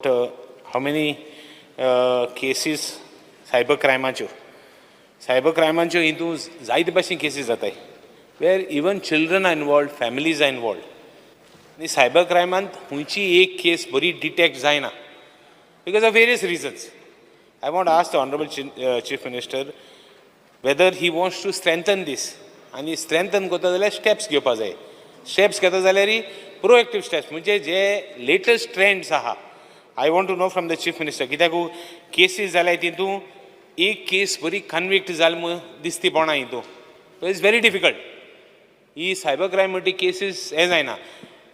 How many cases cyber क्रायमाच्यो, cyber क्रायमाच्यो हितून जायते भाशेन केसीस जाताय, where even children are involved, families are involved. आनी सायबर क्रायमांत खंयची एक केस बरी डिटेक्ट जायना because of various reasons. I want ask the honourable Chief Minister whether he wants to strengthen this. आनी स्ट्रेंथन करता जाल्यार स्टेप्स घेवपा जाय. स्टेप्स घेता जाल्यार प्रोएक्टीव स्टेप्स, म्हणजे जे लेटस्ट ट्रेंड्स आहा. I want to know from the Chief Minister, कित्याक केसीस जाल्यार तितून एक केस बरी कन्विक्ट जाल म्हूण दिसती पडना हितून. It's very difficult. ही सायबर क्रायम म्हणटी केसीस हें जायना.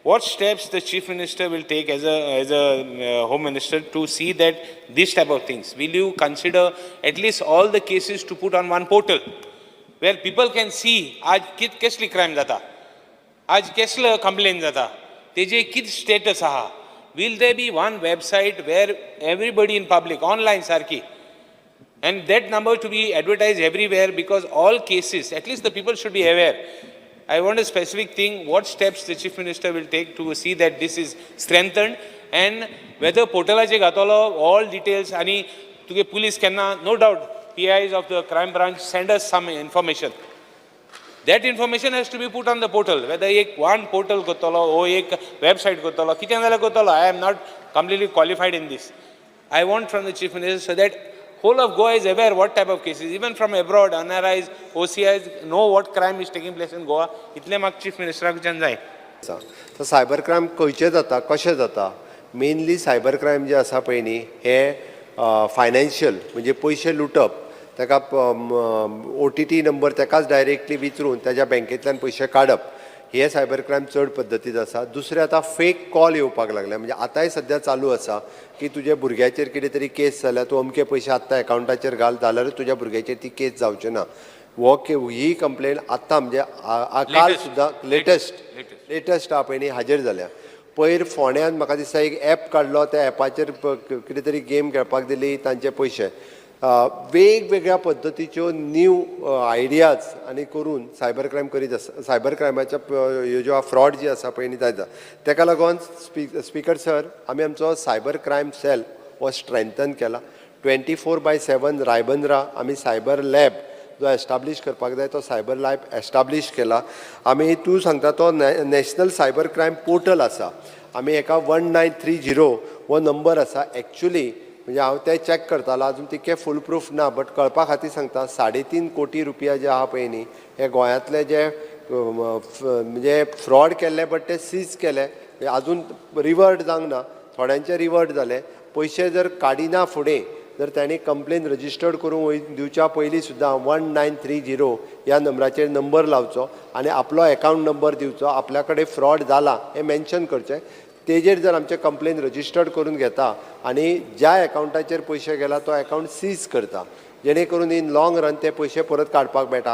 What steps the Chief Minister will take as a Home Minister to see that this type of things, will you consider at least all the cases to put on one portal where people can see आज कित कसली crime जाता, आज कसलो complain जाता, तेजे कित status आहा? Will there be one website where everybody in public online सारकी, and that number to be advertised everywhere, because all cases, at least the people should be aware? I want a specific thing, what steps the Chief Minister will take to see that this is strengthened and whether portalaचे घातलो all details. आणि तुगे police केन्ना, no doubt PIs of the crime branch send us some information. That information has to be put on the portal. Whether एक one portal करतलो ओ एक website करतलो, कितें जाल्यार करतलो, I am not completely qualified in this. I want from the Chief Minister so that whole of Goa is aware what type of cases, even from abroad, NRIs, OCIs know what crime is taking place in Goa. इतलें म्हाका chief मिनिस्टराकच्यान जाय. आसा. तर cyber crime खंयचे जाता, कशें जाता? Mainly cyber crime जे आसा पळय न्ही, हे फायनान्शियल, म्हणजे पयशे लुटप. ताका ओटीपी नंबर ताकाच डायरेक्टली विचरून ताज्या बँकेंतल्यान पयशे काडप, हे सायबर क्रायम चड पद्दतीन आसा. दुसरें, आतां फेक कॉल येवपाक लागले. म्हणजे आतांय सद्या चालू आसा की तुज्या भुरग्याचेर कितें तरी केस जाल्या, तूं अमके पयशे आत्तां एकावंटाचेर घाल, जाल्यारूच तुज्या भुरग्याचेर ती केस जावची ना. हो ही कंप्लेन आत्तां, म्हणजे काल Latest. सुद्दां लेटस्ट Latest. Latest आहा पळय न्ही, हाजेर जाल्या. पयर फोंड्यान म्हाका दिसता एक एप काडलो, त्या एपाचेर कितें तरी गेम खेळपाक दिली, तांचे पयशे. वेगवेगळ्या पद्दतीच्यो न्यू आयडियाज आनी करून सायबर क्रायम करीत आसा. सायबर क्रायमाच्या ह्यो ज्यो फ्रॉड जी आसा पळय न्ही जायत. तेका लागून स्पीकर सर, आमी आमचो सायबर क्रायम सेल हो स्ट्रेंथन केला. 24/7 रायबंद्रा आमी सायबर लॅब जो एस्टाब्लीश करपाक जाय, तो सायबर लॅब एस्टाब्लीश केला आमी. तूं सांगता तो नॅशनल सायबर क्रायम पोर्टल आसा. आमी हेका 1930 हो नंबर आसा. एक्चुली म्हणजे हांव ते चॅक करतालो, अजून तितकें फूल प्रूफ ना, बट कळपा खातीर सांगता, 3.5 कोटी रुपया जे आहा पळय न्ही, हे गोंयांतले जे म्हणजे फ्रॉड केल्ले, बट ते सीज केले, अजून रिवर्ट जावंक ना. थोड्यांचे रिवर्ट जाले पयशे. जर काडिना फुडें जर तांणी कंप्लेन रजिस्टर्ड करूंक दिवच्या पयलीं सुद्दां 1930 ह्या नंबराचेर नंबर लावचो आनी आपलो एकावंट नंबर दिवचो, आपल्या कडेन फ्रॉड जाला हें मेन्शन करचें. तेजेर जर आमचें कंप्लेन रजिस्टर्ड करून घेता आनी ज्या एकावंटाचेर पयशे गेला तो एकावंट सीज करता, जेणे करून इन लाँग रन ते पयशे परत काडपाक मेळटा.